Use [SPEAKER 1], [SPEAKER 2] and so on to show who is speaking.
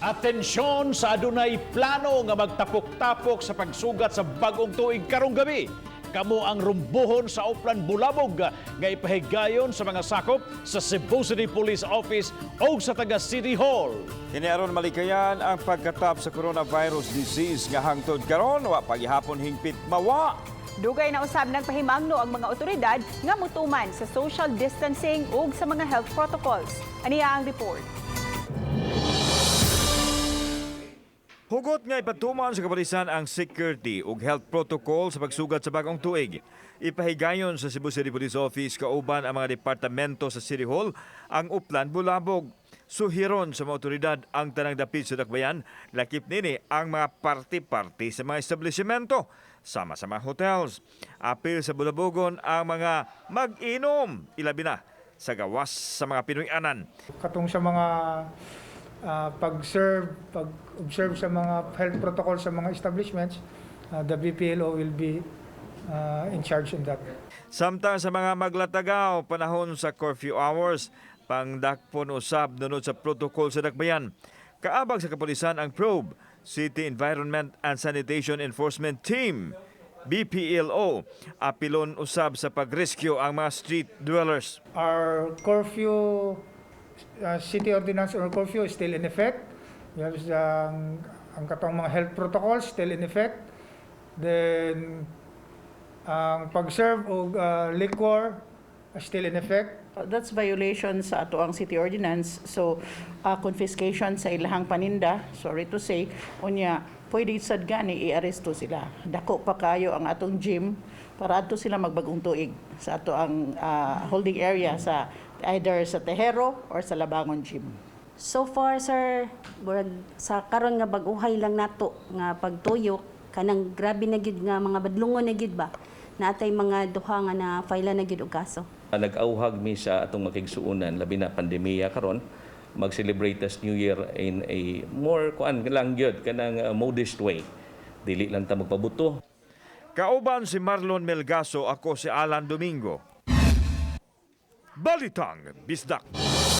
[SPEAKER 1] Atensyon sa adunay plano nga magtapok-tapok sa pagsugat sa bagong tuig karong gabi. Kamo ang rumbuhon sa Oplan Bulabog nga ipahigayon sa mga sakop sa Cebu City Police Office o sa taga City Hall.
[SPEAKER 2] Kini aron malikayan ang pagkatap sa coronavirus disease nga hangtod karon wa pagihapon hingpit mawa.
[SPEAKER 3] Dugay na usab nagpahimangno ang mga otoridad nga mutuman sa social distancing ug sa mga health protocols. Aniya ang report.
[SPEAKER 2] Hugot nga ipatuman sa kapolisan ang security ug health protocol sa pagsugat sa bagong tuig. Ipahigayon sa Cebu City Police Office kauban ang mga departamento sa City Hall ang Uplan Bulabog. Suhiron sa mga otoridad ang tanang dapit sa dakbayan, lakip nini ang mga party-party sa mga establishmento, sama sa mga hotels. Apil sa Bulabogon ang mga mag-inom, ilabi na sa gawas sa mga Pinoy-anan.
[SPEAKER 4] Katong sa mga pag-serve, pag-observe sa mga health protocol sa mga establishments, the BPLO will be in charge in that.
[SPEAKER 2] Samtang sa mga maglatagaw panahon sa curfew hours, pangdakpon usab nunod sa protocol sa dakbayan. Kaabag sa kapulisan ang probe, City Environment and Sanitation Enforcement Team, BPLO, apilon usab sa pag-rescue ang mga street dwellers.
[SPEAKER 4] Our curfew, city ordinance or curfew is still in effect. We have ang katong mga health protocols still in effect. Then, ang pag-serve og liquor still in effect.
[SPEAKER 5] That's violation sa ato ang city ordinance. So, confiscation sa ilahang paninda, sorry to say, unya, pwede sad gani i-aresto sila. Dako pa kayo ang atong gym para adto sila magbagong tuig sa ato ang holding area sa either sa Tejero or sa Labangon Gym.
[SPEAKER 6] So far, sir, murag sa karon nga bag-uhay lang nato nga pagtuyok, kanang grabe na gyud nga mga badlungon na gyud ba, naatay mga duha nga na file na gyud og kaso.
[SPEAKER 7] Nag-auhag mi sa atong makigsuonan, labi na pandemya karon, mag-celebrate as New Year in a more kuan lang gyud, kanang modest way. Dili lang ta magpabuto.
[SPEAKER 2] Kauban si Marlon Melgaso, ako si Alan Domingo. Balitang Bisdak.